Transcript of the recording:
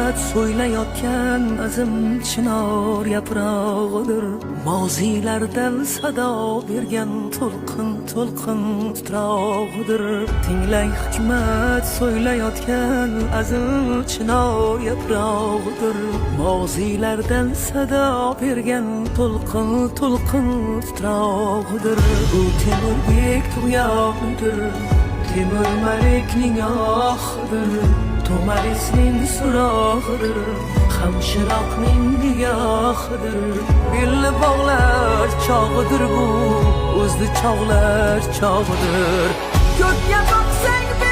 Hikmat so'ylayotgan azim chinor yaprog'idir. Moziylardan sado bergan to'lqin to'lqin titrog'idir. Tinglang, hikmat so'ylayotgan azim chinor yaprog'idir. Moziylardan sado bergan to'lqin to'lqin titrog'idir. Bu Temurbek tug'yonidir, Temur Malikning ohidir, To'marisning so'rog'idir, Hamshiroqning nigohidir. Belni bog'lar chog'idir bu, o'zni chog'lar chog'idir. Ko'kka boqsang.